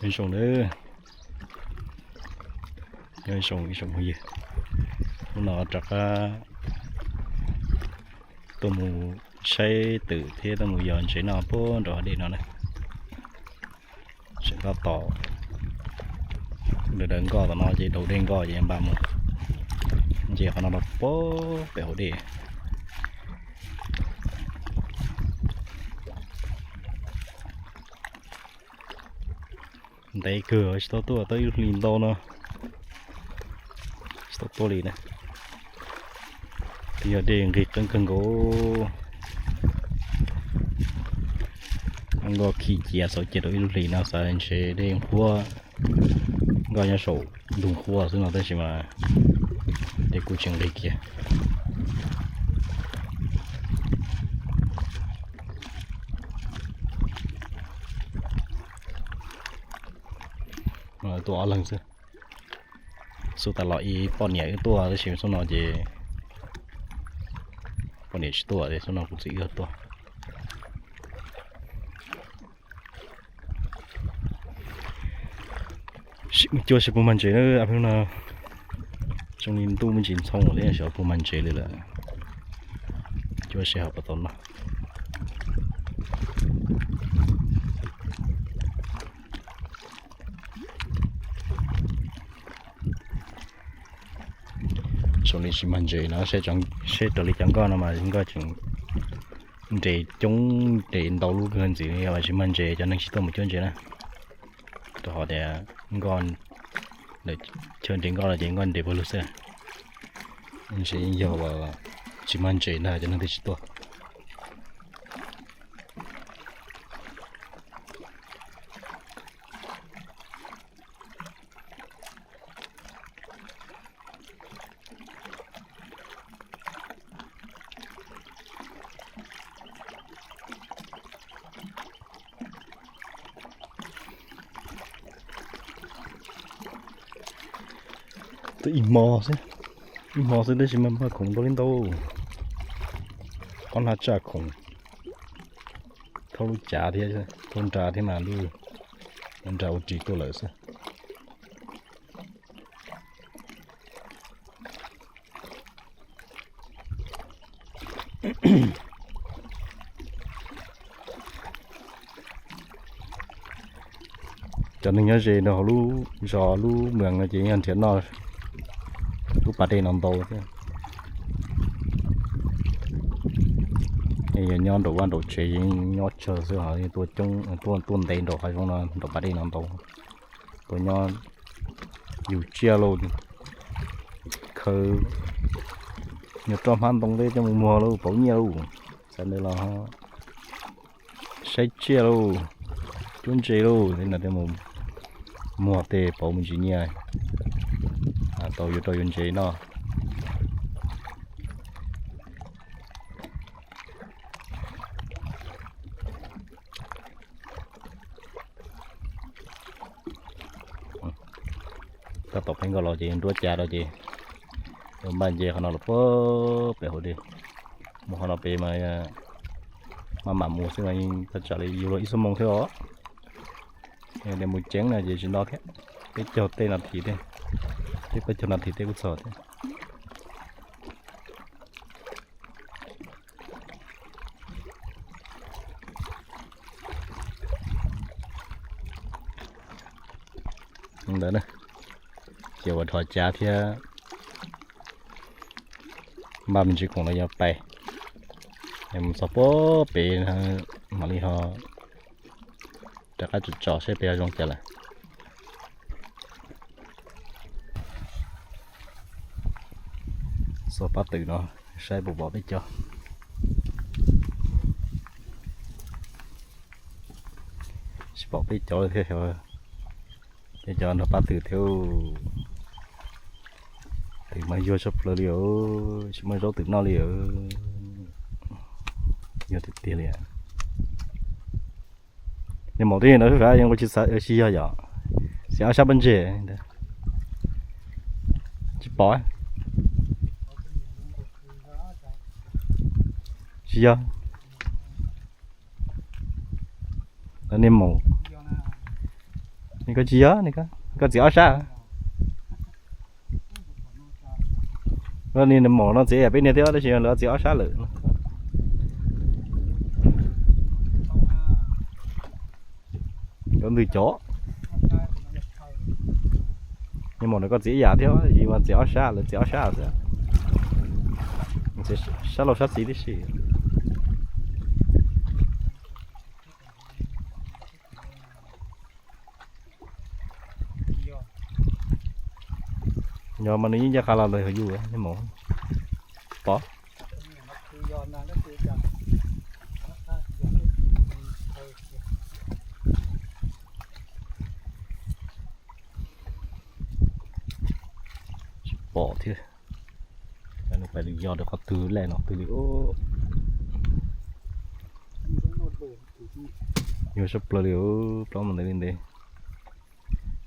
Nyob zoo nawb, nyob zoo ib tsoom phooj ywg. Hnub no rov qab tuaj mus saib twm thiab tuaj mus yos ntses noj puag nram hav dej no na. Tseem tab tom daws daws nkoj tom no ces daus dej nkoj ces npaj mus nce qhov no rau puag pem hauv dej. Ntev kawg tsis tau tuaj tau ib lub hlis ntau no, tsis tau tuaj li na. Twb yog dej nqig qeeb kawg nkaus, nkoj khi cia xauv cia rau ib lub hlis no xav ntshe dej qhuav, nkoj nyob saum ntug qhuav xwb no tab sis mas dej kuj tsis nqig kiag. Tuaj ob leeg xwb, xub tas los ib poj niam wb tuaj tab sis xub no ces poj niam tsis tuaj, xub no kuv txiv wb tuaj. Sim mus cuab seb puas mag ntses na, hnub no zoo li ntuj me ntsis ntxhoo thiab xyov puas mag ntses li lawm. Cuab seb ho puas tau noj. Zoo li tsis mag ntses no, seb raws li cov nkoj no mas nkoj tseem nres coob nres ntau lub kawg ntxiv, yog tsis mag ntses cov neeg tsis tuaj mus cuab ntses na. Rau qhov tias nkoj, chaw nres nkoj no ces nkoj nres puag lug xwb, ntshe yog tsis mag ntses ntag cov neeg thiaj tsis tuaj. Twb ib hmo xwb, ib hmo xwb tab sis mas npaj khoom ntau li ntau, ob hnab tsaj khoom, thauj lub cav thiab, thauj nra thiab mas lub nra ua ris tuaj lawm xwb. Cov neeg nyob ze rau hauv lub zos lub moos no ces yeej nrhiav noj lub pas dej no ntau thiab. Yog nyob nraum vaj nraum tsev nyob tsawg xwb ho tuaj ntev nraum hav zoov no nraum pas dej no ntau. Tuaj nyob yug tsiaj lauj, khaws nyuag roj hmab ntoo tej coj mus muag lauj, pauv nyiaj lauj. Txawm ntawd los saib tsiaj lauj, cuab ntses lauj, tej no tej mus muag tej pauv me ntsis nyiaj tau yuav rau yuav ntses noj. Tab tom pheej nkoj los ces nruab cav rau ces npaj nce qhov no los puag pem hauv dej. Mus qhov no pem mas maj mam mus xwb mas yeej thaj tsam li yus luag ib xuab moos thiab os. Yog tias mus ceev no ces tsis nto thiab, peb caug tej nas this thiab, peb caug nas this tej kuj txog thiab. Ntawd na, ces ua dhos cav thiab npaj me ntsis khoom los yog pais, mus txog puag pem mam li ho rov qab tsom tsom saib pem ho zoo cas lawm. Txog pab twm no saib puas pom peb cov, tsis pom peb cov thiab, peb cov nrog pab twm thiab. Twm mas yuag tshaj plaws li os, tsis muaj zaub twm noj li os. Yuag tiag tiag li. Nej maum twb no xav ua tsis xav tsis yog yom, xav ob sab pob ntseg. Tsis pom, tsis yog. Nej maum, Nws koj tsis yog, nws koj txiav ob sab. Nws maum no txiav yam peb niag thiab tab sis lawv txiav ob sab lawm. Cov ntws cov. Nws maum no koj txiav ib yam thiab, tsis mas txiav ob sab, lawv txiav ob sab xwb. Sab laug sab xis tib si. Yog mas nws yeej ncaj qha los ntawm yus, nws maum pom. Tsis pom thiab. Nws pais yos rau qhov twg lej no twg li. Yuav sab plaws li, plaub mus ntev li ntev.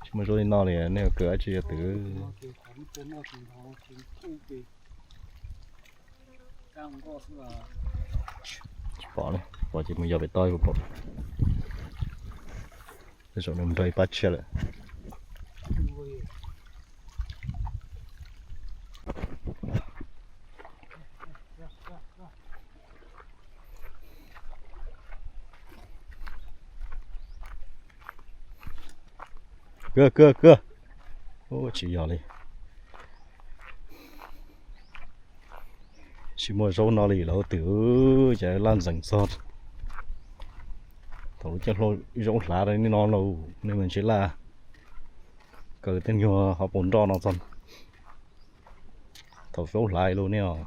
Tsis muaj zaub li no li, nej kawm dab tsi yog twm. Tsis pom li, pom ces mus yos pem toj pom. Tej zaum nws nrog ib pab tshiab lawm. Kawg kawg kawg. Tsis yog li. Tsis muaj zaub no li lawm twm, cas laj ntxeev txog. Thaum lub caij zaub hlav rau nej no lauj, nej mas ntshe laj kaw tej nyuag hauv paus nroj no txog. Thaum zaub hlav li lauj nej os.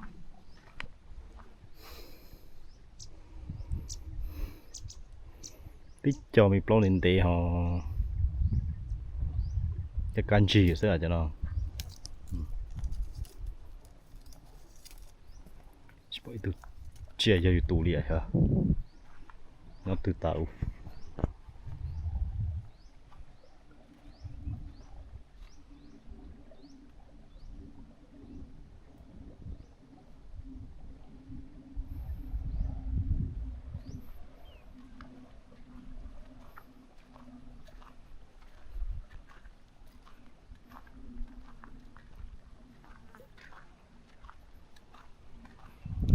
Tib co me plaub ntev ntev ho cov kab ntsig xwb cov no. Tsis pom ib tug tsiaj yog yus tus li xyov. Nyob twg tas ub.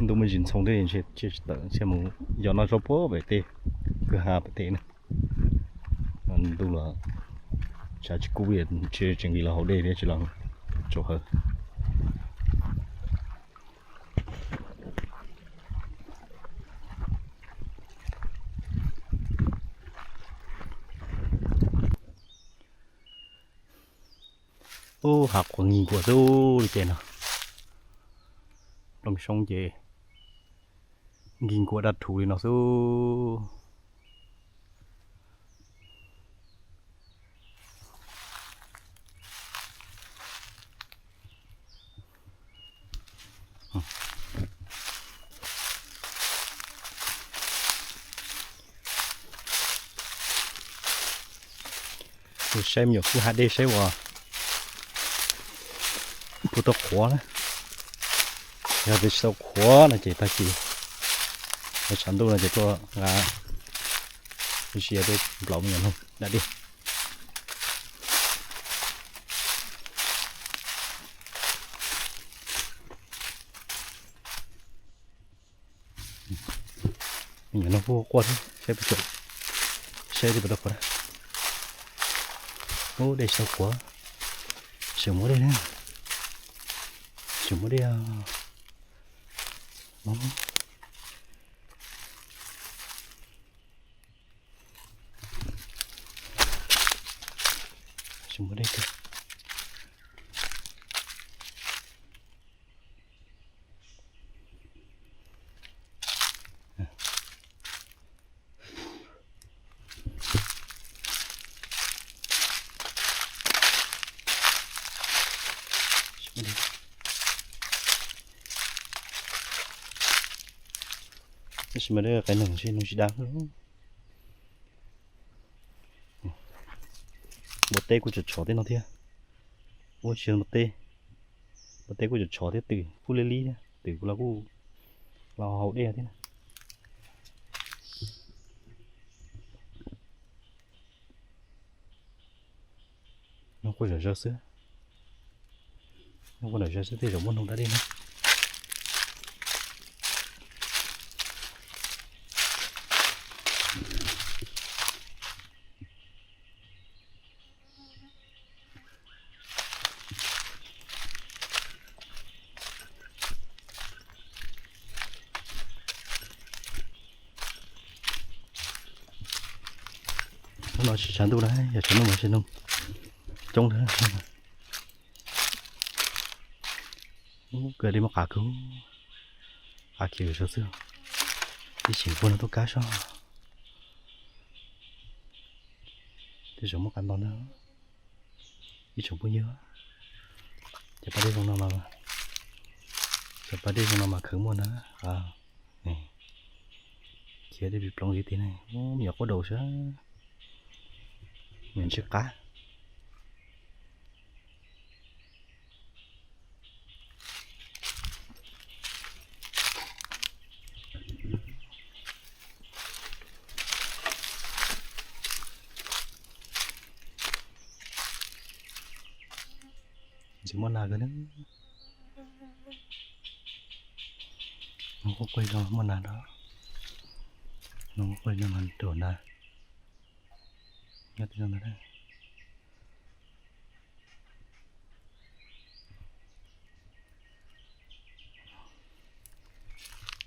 Ntuj muaj ntsis ntxhoo thiab, tsis tawm thiaj mus yos noj zaub puag pem tej kwj ha pem tej na. Ntuj los tshav tsis kub, tsis tseem nqis los hauv dej thiab tsis los tsaus hawv. Ub, hav quav nkig nkuav xwb li ces no. Plooj xyoob ces nkig nkuav daj rhuv li no xwb. Saib me nyuam kwj ha dej saib uas puas tau qhuav na. Yog tias tsis tau qhuav no ces tag kis, tshav ntuj no ces tuaj nqa ib sia tuaj nplaum me nyuam noog da dej. Me nyuam noog kuj quaj thiab, saib puas tau, saib puas tau qhuav na. Ub, dej tsis tau qhuav, tseem muaj dej na, tseem muaj dej. Tseem muaj dej kawg. Tab sis mas dej qaiv noog ntshe noog tsis dab. Npua teb kuj tshov tshov tej no thiab. Ua tsis npua teb, npua teb kuj tshov tshov thiab, twm kuj liab liab thiab, twm kuj los kuj los haus dej thiab na. Kuj zom zaws xwb, nyob kuj zom zaws xwb, tej zaum muaj noog da dej na. Hnub no tsis tshav ntuj na, yog tshav ntuj mas ntshe noog coob thiab. Ub, kawg li muaj qav kawg, qav khiav zom zaws xwb. Ib chim npua no tuaj kab soj, tej zaum muaj qav nto ntag. Ib tsoom phooj ywg, cov pas dej zoo no mas, cov pas dej zoo no mas kheev muaj ntag. Khiav dej ploov zim tiag ne, me nyuam quab daus sab, me nyuam ntsib qab. Ntxim muaj nas kawg na. Noog quaj quaj no muaj nas na. Noog quaj quaj no mas ruam nas. Nyob tej no ntag.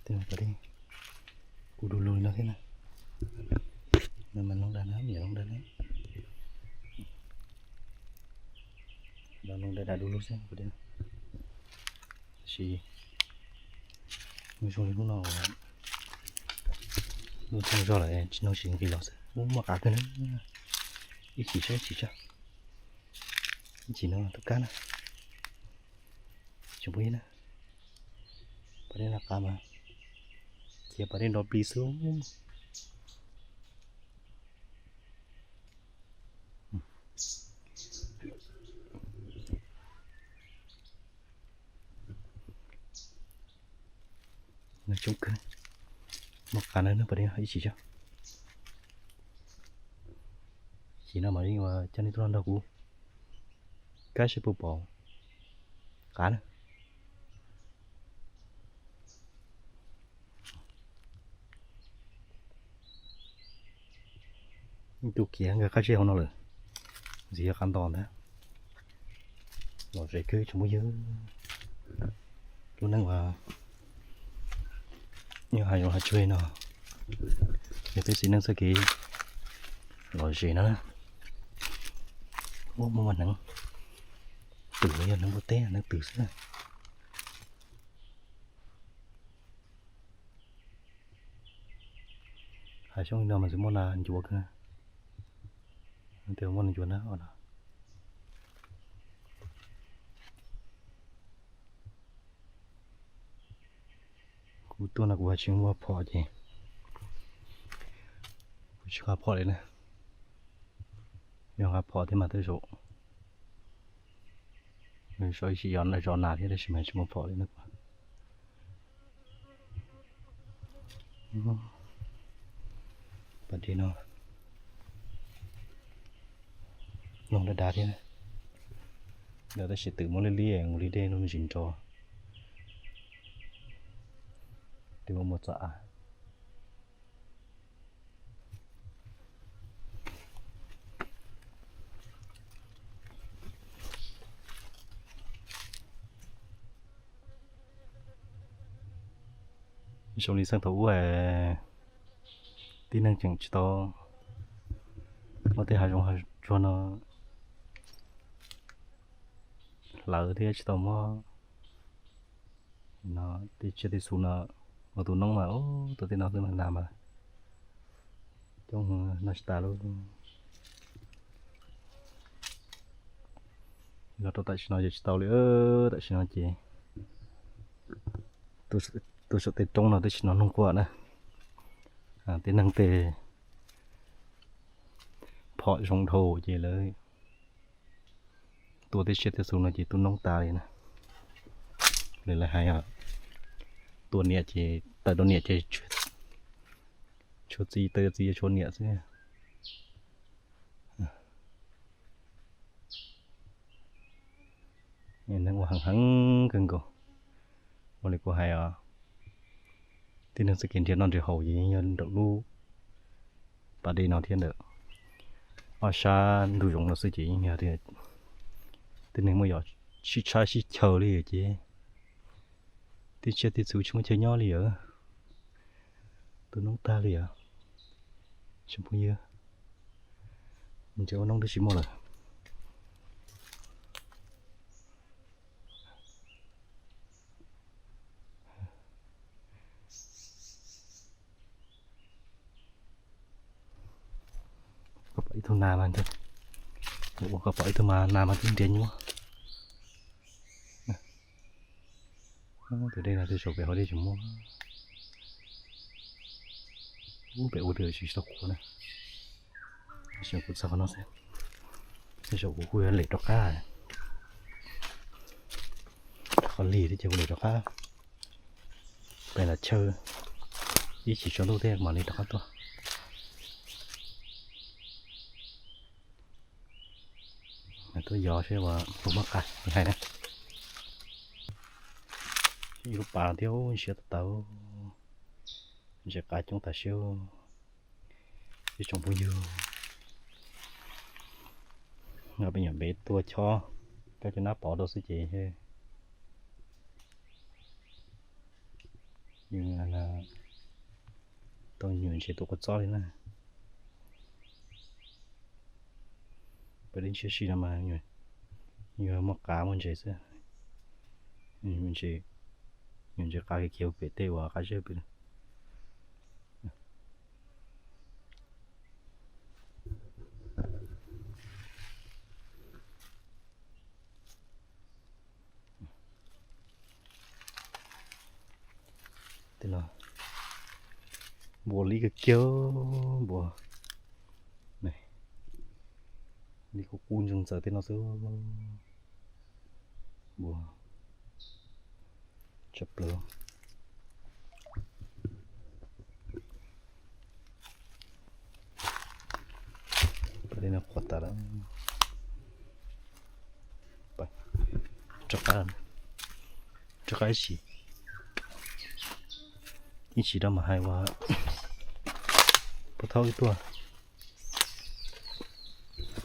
Tej no pom dej kuj du lug li no thiab na. No mas noog dag na, me nyuam noog dag na. Noog dag dag du lug xwb. Tab sis zoo li hnub no, hnub thooj zog lawm tsis noog tsis nqis los xwb. Ub, muaj qav kawg na. Ib chim saib ib chim tso. Ib chim no tuaj kab na. Tsoom phooj ywg na, pas dej no qav mas, cia pas dej nrov plig xwb. Coob kawg, muaj qav na, pas dej ib chim tso. Ib chim no mam li coj nej tuaj nrog kuv kab seb puas pom qav na. Ib tug khiav nkag qab zeb hauv no lawm, ntxim yog qav nto ntag. Lom zem kawg tsoom phooj ywg. Lub neej uas nyob hav zoov hav tsuag no yog peb txiv neej txoj kev lom zem no. Ub, muaj muaj hneev twm los yog hneev npua teb, hneev twm xwb. Hav xyoob li no mas txawm muaj nas ncuav kawg. Tias muaj nas ncuav na os no. Kuv tuaj no kuv haj tsis muaj phom ces kuv tsis nqa phom li na. Yog nqa phom thiab mas tej zaum so ib sim zov nas thiab, tab sis mas tsis muaj phom li na. Pas dej no noog dav dav thiab. Tab sis twm muab liab liab nkaus li dej no me ntsis nrov. Twb muaj muaj txoj av. Zoo li xeeb thaum ub tib neeg tseem tsis tau muab tej hav zoov hav tsuag no hlawv thiab tsis tau muab tej tsiaj tej txhu no ua tus noob mas ua tej no xwb mas nas mas coob no tsis tas li. Los rau tam sim no ces tsis tau li, tam sim no ces tuaj saum tej roob no twb tsis hnov noog quaj na. Tej neeg tej phom zoo dhau ces lawv tua tej tsiaj tej txhu no ces tuaj noob tas li na. Lawv hais tua niam ces tawm rau niam ces tshuav txiv, tawm txiv tshuav niam xwb. Neeg ua heev heev kawg nkaus. Ua li kuv hais os, tib neeg txoj kev nrhiav noj nrhiav haus ces yeej yog nraum lub pas dej no thiab ntawm ob sab ntug zoov no xwb ces yeej yog tias tib neeg muaj yos sib tshab sib chaw li ces tib tsiaj tib txhu tsis muaj chaw nyob li os. Tu noob tag li os. Tsoom phooj ywg, ntshe ua noob twb tsis muaj lawm. Koj pom ib tug nas mas, ua koj pom ib tug mas nas mas twb ntiav nyuaj. Tus dej no twb saum pem hauv dej tsis muaj. Ub, pem ua dej tsis tau qhuav na. Kuv txog qhov no xwb, tej zaum kuv kuj yuav lem rov qab. Qhov lig thiab ces kuv lem rov qab. Pem lam chaw ib chim tsaus ntuj thiab mam li rov qab tuaj. Tuaj yos seb puas muaj qab li hais na. Ib lub pas thiab, ntsiav tau tau, ntshe qab coob tas siab. Ib tsoom phooj ywg, peb nyuam peb tuaj chob cov cov nab pov rau xwb ces tau nyuam ntshe tus quav txob li na. Peb dej ntshiab si no mas yog muaj qav muaj ntses xwb. Nyuam ntses qav kiag kiag pem tej uas qab zeb pw. Tej no npua lib kawg kiag, npua li kuv qub ntsoog txawv tej no xwb. Npua tshaj plaws. Pas dej no qhuav tas lawm. Rov qab, rov qab ib chim, ib chim rau mam hais ua pov thawj wb tuaj.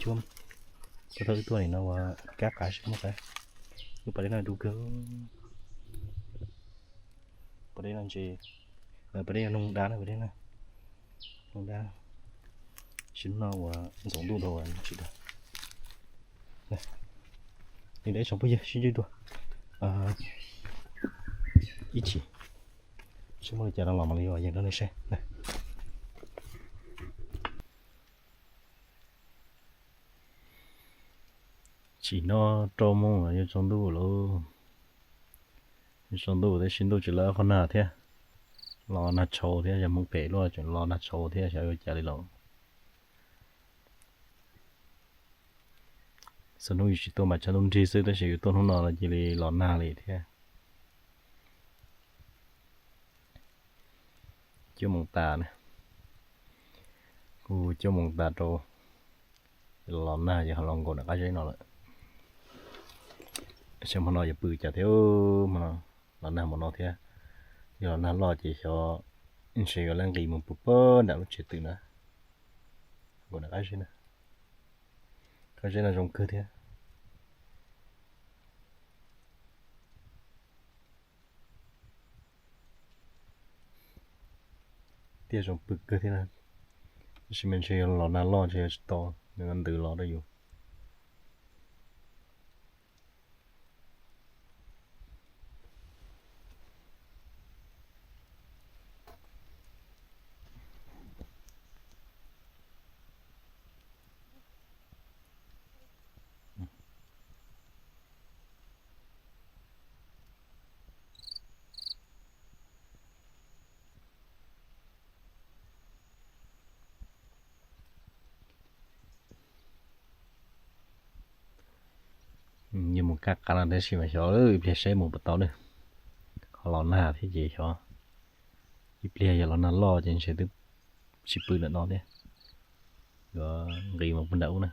Pov thawj wb tuaj nim no ua kab qav seb muaj qab. Wb pas dej no du kawg. Pas dej no ntses, pas dej no noog dab na, pas dej no noog dab. Sim no ua ntxoov ntuj dhau tsis dag. Li ntawd ib tsoom phooj ywg sib ntsib dua ib chim, seb muaj li cas los mam li ua yees rau nej saib. Tsim no rau moos yuav tsaus ntuj lawm. Yuav tsaus ntuj tab sis ntuj tsis lawv qhov nag thiab, los nag tshau thiab, yog hmoov phem luaj tseem los nag tshau thiab, xyov yuav cas li lawm. Txhua hnub yus tsis tuaj mas tshav ntuj nrig xwb, tab sis yus tuaj hnub no los cia li los nag li thiab. Cuaj moos tas na, kuv cuaj moos tas rau, los nag ces ho los nkaum nram qab zeb no lawm. Saib hmo no yuav pw cas thiab, hmo no los nag hmo no thiab. Yog los nag loj ces xyov ntshe yuav laj nqis mus pw puag nram lub tsev twm na, nkaum nram qab zeb na. Qab zeb no zoo kawg thiab. Tiaj zoo pw kawg thiab na, tab sis mas ntshe yog los nag loj ntshe yuav tsis tau, nws ntws los rau yus. Yog mus kaj qav no tab sis mas xyov ib pliag saib mus puas tau ne. Ho los nag thiab ces xyov, ib pliag yog los nag loj ces ntshe twb tsis pw ntawm no thiab, yuav nqis mus pw nram ub na.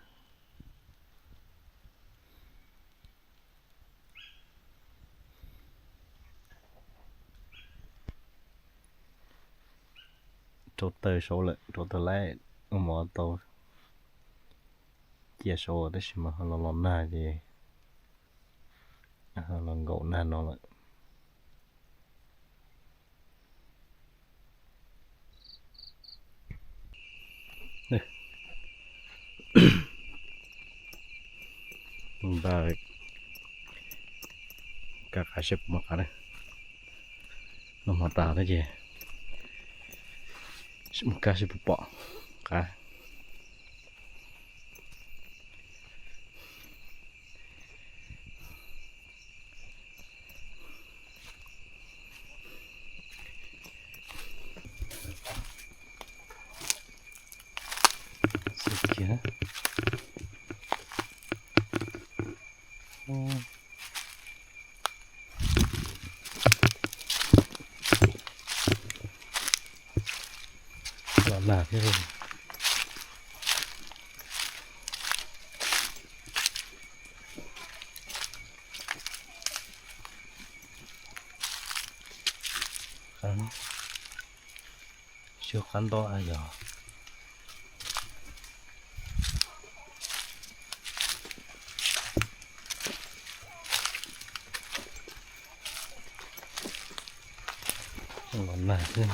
Rau taws saud lawm, rau taws laib, ua mov tau cia saud tab sis mas ho los los nag ces los nkaum nag no lawm. Npaj kab qav seb puas muaj qav na. Noj hmo tas thiab ces mus kab seb puas pom qav. Los nag thiab. Sib qab nto yog. Los nag thiab.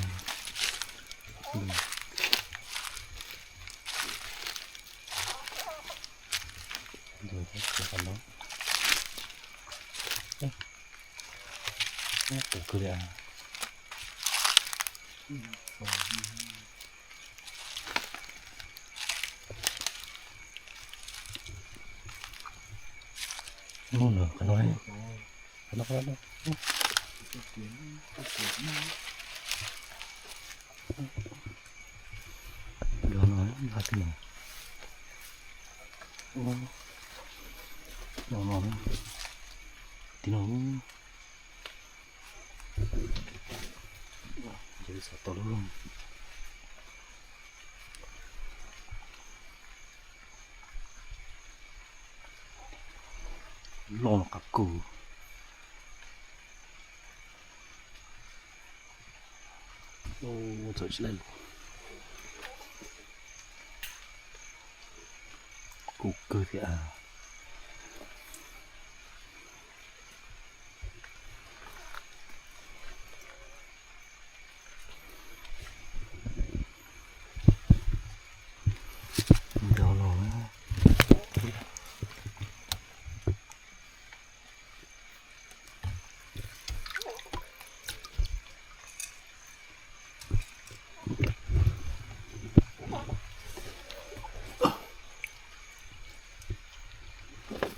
Qus kawg li. Qhov no, qhov no, qhov no. Npaj tib no. No no. Tib no. Ces xav tau lub loj no qab kawg. Ua txawm tsis laij lus. Kub kawg thiab. Ntau no.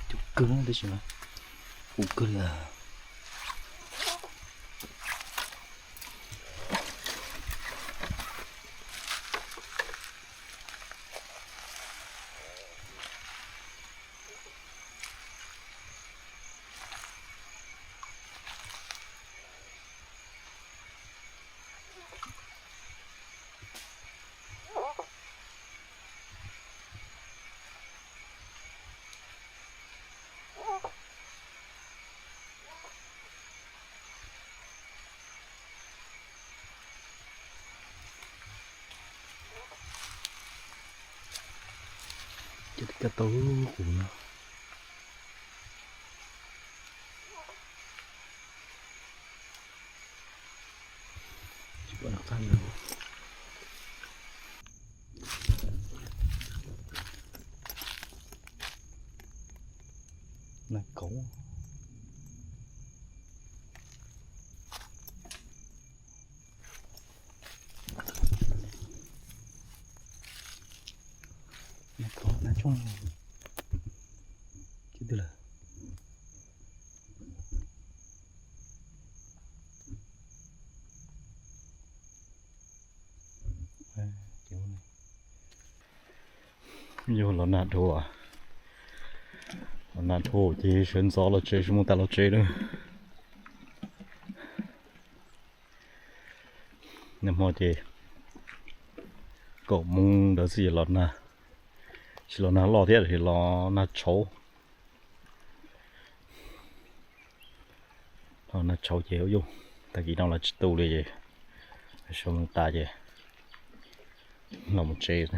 Coob kawg tab sis mas kub kawg li. Ces kab tau lub qus no. Tsis pom nws qab li. Nag kauv. Nag kauv nag tsooj. Ces twg lawm? Yog los nag dhau, los nag dhau ces sawv ntxov los tsev, sawv mus tas los tsev lawm. Nag hmo ces kaum moos ntawd xwb los nag, tsis los nag loj thiab, los nag tshauv. Los nag tshauv ces ua yus tag kis no los tsis tu li, sawv mus tas ces Los mus tsev.